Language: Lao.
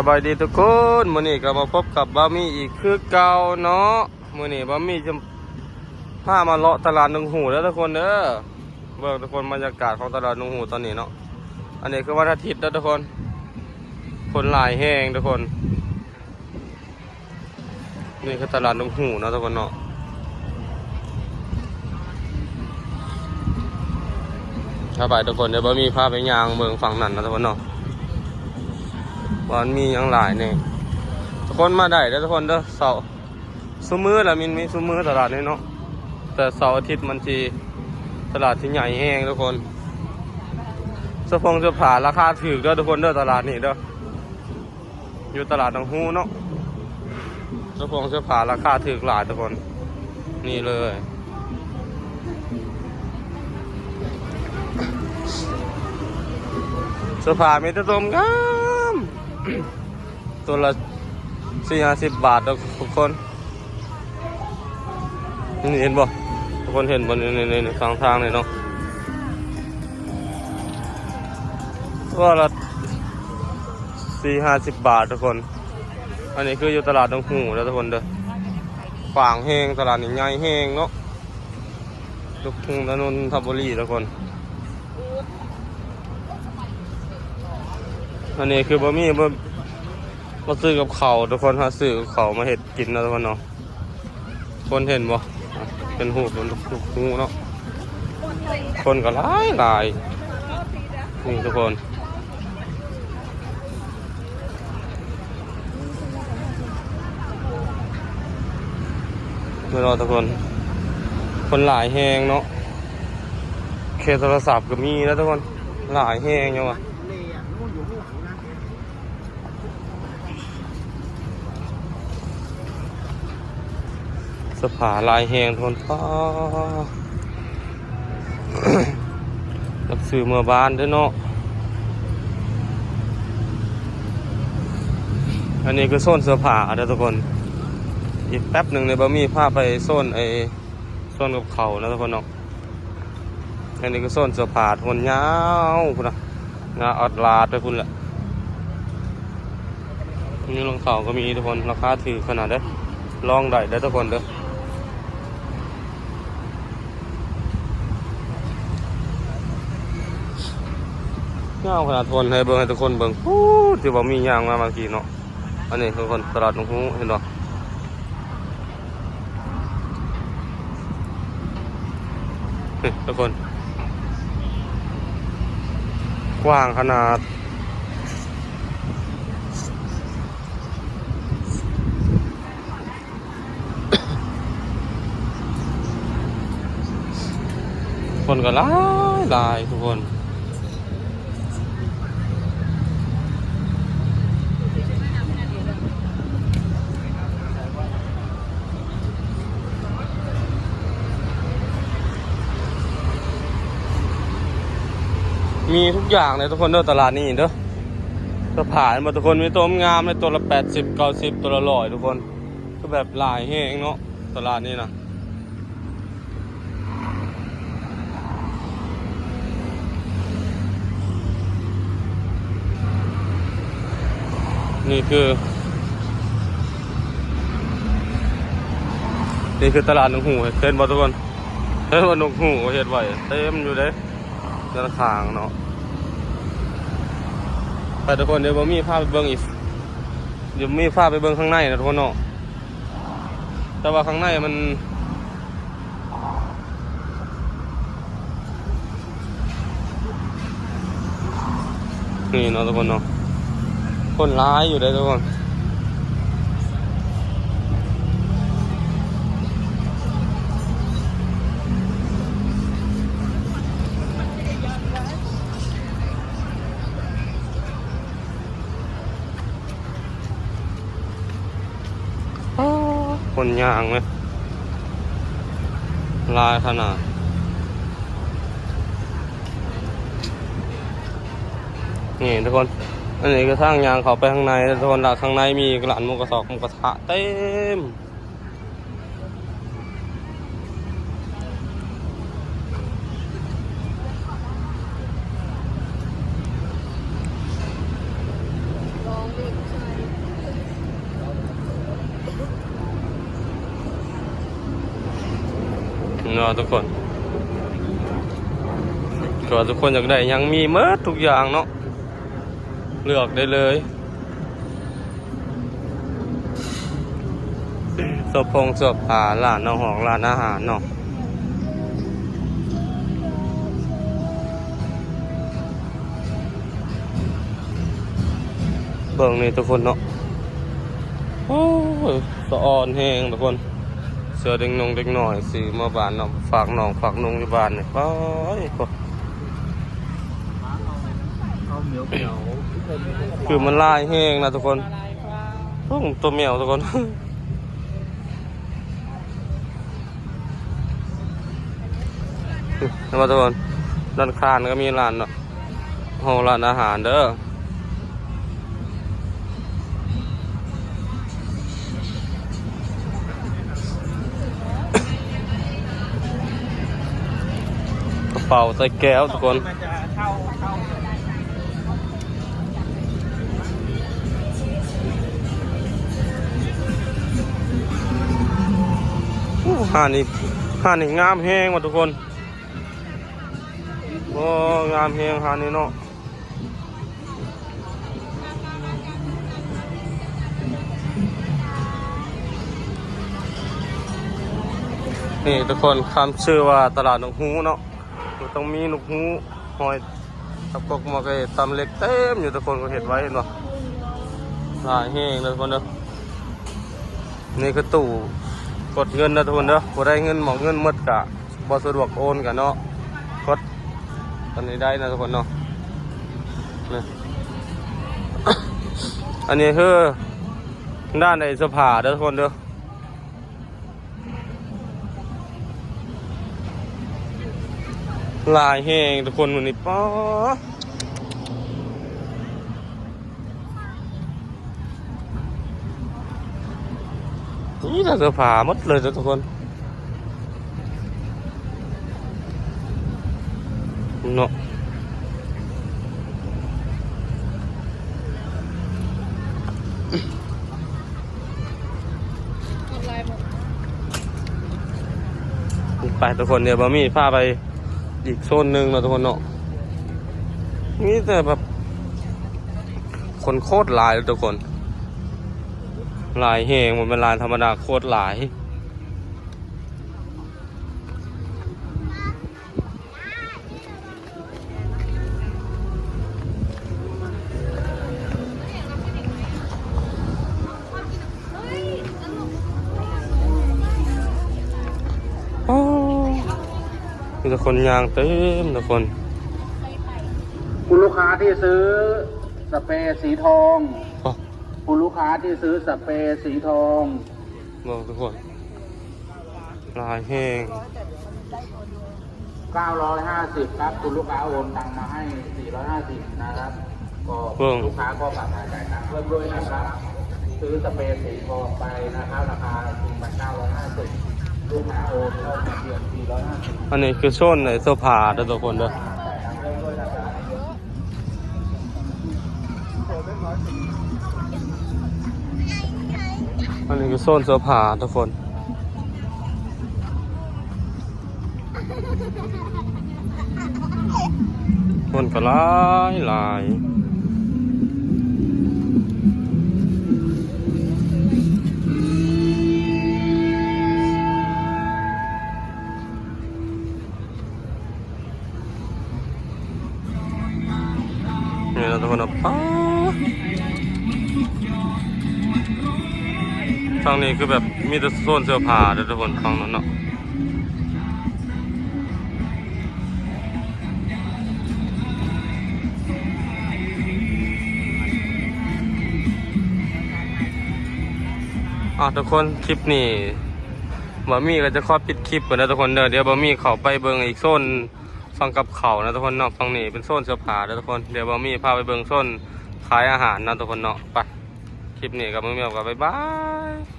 ສະບາຍດີທຸກຄົນ, ມື້ນີ້ກໍມາພົບກັບບ່າວມີອີກຄືເກົ່າເນາະ. ມື້ນີ້ບ່າວມີຈະພາມາເລາະຕະຫຼາດໜອງຫູເດີທຸກຄົນເດີ. ເບິ່ງທຸກຄົນ ບັນຍາກາດຂອງຕະຫຼາດໜອງຫູຕອນນີ້ເນາະ. ອັນນີ້ຄືວັນອາທິດເດີທຸກຄົນ, ຄົນຫຼາຍແຮງທຸກຄົນ. ນີ້ຄືຕະຫຼາດໜອງຫູເນາະທຸກຄົນເນາະ. ພາໄປທຸກຄົນ, ດຽວບ່າວມີພາໄປຍ່າງເບິ່ງຝັ່ງນັ້ນເນາະທຸກຄົນເນາະ, ວ່າມັນມີຫຍັງຫຼາຍແດ່. ທຸກຄົນມາໄດ້ເດີທຸກຄົນເດີ, ເສົາ ຊຸມື້ລະ ມີ ມີຊຸມື້ຕະຫຼາດນີ້ເນາະ, ແຕ່ເສົາອາທິດມັນຊິ ຕະຫຼາດຊິໃຫຍ່ແຮງທຸກຄົນ. ເສື້ອຜົງເສື້ອຜ້າລາຄາຖືກເດີທຸກຄົນເດີ, ຕະຫຼາດນີ້ເດີ. ຢູ່ຕະຫຼາດໜອງຫູເນາະ, ເສື້ອຜົງເສື້ອຜ້າລາຄາຖືກຫຼາຍທຸກຄົນ. ນີ້ເລີຍ ເສື້ອຜ້າມີແຕ່ຕົວງາມ, ຕົວລະສີ່ຫ້າສິບບາດເດີທຸກຄົນ. ນີ້ເຫັນບໍ່? ທຸກຄົນເຫັນບໍ່? ນີ້ ນີ້ ນີ້ ຂ້າງທາງນີ້ເນາະ, ຕົວລະສີ່ຫ້າສິບບາດທຸກຄົນ. ອັນນີ້ຄືຢູ່ຕະຫຼາດໜອງຫູເດີທຸກຄົນເດີ. ກວ້າງແຮງ, ຕະຫຼາດນີ້ໃຫຍ່ແຮງເນາະ, ຢູ່ເທິງຖະໜົນນນທະບູລີທຸກຄົນ. ອັນນີ້ຄືບ່າວມີ ມາ ມາຊື້ກັບເຂົ້າທຸກຄົນ, ຫາຊື້ກັບເຂົ້າມາເຮັດກິນເນາະທຸກຄົນເນາະ. ຄົນເຫັນບໍ່? ເປັນຮູບ ເປັນຮູບເນາະ, ຄົນກໍຫຼາຍຫຼາຍ. ນີ້ທຸກຄົນ ເນາະທຸກຄົນ, ຄົນຫຼາຍແຮງເນາະ. ເຂດໂທລະສັບກໍມີນະທຸກຄົນ, ຫຼາຍແຮງຫຍັງວະ. ເສື້ອຜ້າຫຼາຍແຮງທຸກຄົນ. ປ້າ ລັກຊື້ເມືອບ້ານເດີເນາະ. ອັນນີ້ຄືໂຊນເສື້ອຜ້າເດີທຸກຄົນ. ອີກແປັບໜຶ່ງນີ້ ບ່າວມີພາໄປໂຊນ ໄອ້ ໂຊນກັບເຂົ້ານະທຸກຄົນເນາະ. ອັນນີ້ຄືໂຊນເສື້ອຜ້າທຸກຄົນ, ຍາວພຸ້ນນະ, ຍາວອັດລາດໄປພຸ້ນແຫຼະ. ມີລອງເທ້າກໍມີທຸກຄົນ, ລາຄາຖືກຂະໜາດເດີ, ລອງໄດ້ເດີທຸກຄົນເດີ. ຍາວຂະໜາດທຸກຄົນ, ໃຫ້ເບິ່ງ ໃຫ້ທຸກຄົນເບິ່ງ. ໂອ້ ທີ່ວ່າມີຍ່າງມາເມື່ອກີ້ເນາະ. ອັນນີ້ທຸກຄົນ ຕະຫຼາດໜອງຫູ ເຫັນບໍ່? ນີ້ທຸກຄົນ ກວ້າງຂະໜາດ. ຄົນກໍຫຼາຍຫຼາຍທຸກຄົນ. ມີທຸກຢ່າງເລີຍທຸກຄົນເດີ ຕະຫຼາດນີ້ເດີ. ເສື້ອຜ້າເຫັນບໍ່ທຸກຄົນ, ມີຕົວງາມເລີຍ, ຕົວລະແປດສິບ ເກົ້າສິບ ຕົວລະຮ້ອຍທຸກຄົນ. ຄືແບບຫຼາຍແຮງເນາະ ຕະຫຼາດນີ້ນະ. ນີ້ຄື ນີ້ຄືຕະຫຼາດໜອງຫູ, ເຫັນບໍ່ທຸກຄົນ? ເຫັນບໍ່ ໜອງຫູເຮັດໄວ້ເຕັມຢູ່ເດ້ ດ້ານຂ້າງເນາະ. ໄປທຸກຄົນ, ດຽວບ່າວມີພາໄປເບິ່ງອີກ, ດຽວມີພາໄປເບິ່ງຂ້າງໃນນະທຸກຄົນເນາະ. ແຕ່ວ່າຂ້າງໃນມັນ ນີ້ເນາະທຸກຄົນເນາະ, ຄົນຫຼາຍຢູ່ເດ້ທຸກຄົນ. ອໍ ຄົນຍ່າງເວີຍ ຫຼາຍຂະໜາດ. ນີ້ທຸກຄົນ, ອັນນີ້ກໍທາງຍ່າງເຂົ້າໄປຂ້າງໃນທຸກຄົນ, ລະຂ້າງໃນມີຮ້ານໝູກະທະ ໝູກະທະເຕັມ. ລອງເບິ່ງເທື່ອ ເນາະທຸກຄົນ ກໍທຸກຄົນຢາກໄດ້ຫຍັງມີໝົດທຸກຢ່າງເນາະ ເລືອກໄດ້ເລີຍ ເສື້ອຜົງເສື້ອຜ້າ ຮ້ານເນາະ ຫ້ອງຮ້ານອາຫານເນາະ. ເບິ່ງນີ້ທຸກຄົນເນາະ ໂອ້ຍ ສະອອນແຮງທຸກຄົນ ເສື້ອເດັກນ້ອງເດັກນ້ອຍຊື້ມາບ້ານເນາະ ຝາກນ້ອງຝາກນຸ່ງຢູ່ບ້ານນີ້ ໂອ້ຍ ຄືມັນຫຼາຍແຮງນະທຸກຄົນ ເບິ່ງໂຕແມວທຸກຄົນ. ເຫັນບໍ່ທຸກຄົນ ດ້ານຂ້າງກໍມີຮ້ານເນາະ ຫ້ອງຮ້ານອາຫານເດີ ກະເປົາໃສ່ແກ້ວທຸກຄົນ. ໂອ້ ຮ້ານນີ້ ຮ້ານນີ້ງາມແຮງວ່າທຸກຄົນ ໂອ້ ງາມແຮງຮ້ານນີ້ເນາະ ນີ້ທຸກຄົນ ຄຳຊື່ວ່າຕະຫຼາດນົກຮູ້ເນາະ ຕ້ອງມີນົກຮູ້ ຫອຍ ຕັບກົກ ໝໍ້ໄກ່ ຕຳເຫຼັກ ເຕັມຢູ່ທຸກຄົນ ເຂົາເຮັດໄວ້ ເຫັນບໍ່ ຫຼາຍແຮງເດີທຸກຄົນເດີ. ນີ້ຄືຕູ້ກົດເງິນນະທຸກຄົນເດີ ຜູ້ໃດເງິນໝົດ ເງິນໝົດກະບໍ່ສະດວກໂອນກະເນາະ ກົດອັນນີ້ໄດ້ນະທຸກຄົນເນາະ ນີ້ ອັນນີ້ຄືດ້ານໃນສະພາເດີທຸກຄົນເດີ. ຫຼາຍແຮງທຸກຄົນມື້ນີ້ ປາ ມີແຕ່ເສື້ອຜ້າໝົດເລີຍເດີທຸກຄົນເນາະ. ໄປທຸກຄົນ ດຽວບ່າວມີພາໄປອີກໂຊນໜຶ່ງເນາະທຸກຄົນເນາະ ມີແຕ່ແບບຄົນໂຄດຫຼາຍເລີຍທຸກຄົນ ຫຼາຍແຮງ ບໍ່ແມ່ນຫຼາຍທຳມະດາ ໂຄດຫຼາຍ. ໂອ້ ມີແຕ່ຄົນຍ່າງເຕັມທຸກຄົນ ຄຸນລູກຄ້າທີ່ຊື້ສະເປສີທອງ ໂອ້ ຄຸນລູກຄ້າທີ່ຊື້ສະເປສີທອງ ເບິ່ງທຸກຄົນ ຫຼາຍແຮງ ເກົ້າຮ້ອຍຫ້າສິບ ຄັບ ຄຸນລູກຄ້າໂອນຕັງມາໃຫ້ ສີ່ຮ້ອຍຫ້າສິບ ນະຄັບ ກໍເບິ່ງ ລູກຄ້າກໍສາມາດຈ່າຍຕັງເພີ່ມດ້ວຍນະຄັບ ຊື້ສະເປສີທອງໄປນະຄັບ ລາຄາ ສີ່ພັນເກົ້າຮ້ອຍຫ້າສິບ ລູກຄ້າໂອນເຂົ້າມາພຽງ ສີ່ຮ້ອຍຫ້າສິບ ອັນນີ້ຄືໂຊນໃນໂຊຟາເດີທຸກຄົນເດີ. ອັນນີ້ຄືໂຊນເສື້ອຜ້າທຸກຄົນ ຄົນກໍຫຼາຍຫຼາຍ. ນີ້ນະທຸກຄົນເນາະ ປ້າ ຝັ່ງນີ້ຄືແບບມີແຕ່ໂຊນເສື້ອຜ້າເດີທຸກຄົນ ຝັ່ງນັ້ນເນາະ ອ່າ ທຸກຄົນ ຄລິບນີ້ບ່າວມີກໍຈະຂໍປິດຄລິບກ່ອນເດີທຸກຄົນເດີ ດຽວບ່າວມີເຂົ້າໄປເບິ່ງອີກໂຊນ ຝັ່ງກັບເຂົ້ານະທຸກຄົນເນາະ ຝັ່ງນີ້ເປັນໂຊນເສື້ອຜ້າເດີທຸກຄົນ ດຽວບ່າວມີພາໄປເບິ່ງໂຊນຂາຍອາຫານນະທຸກຄົນເນາະ ໄປ ຄລິບນີ້ກໍບ່າວມີກໍບາຍບາຍ.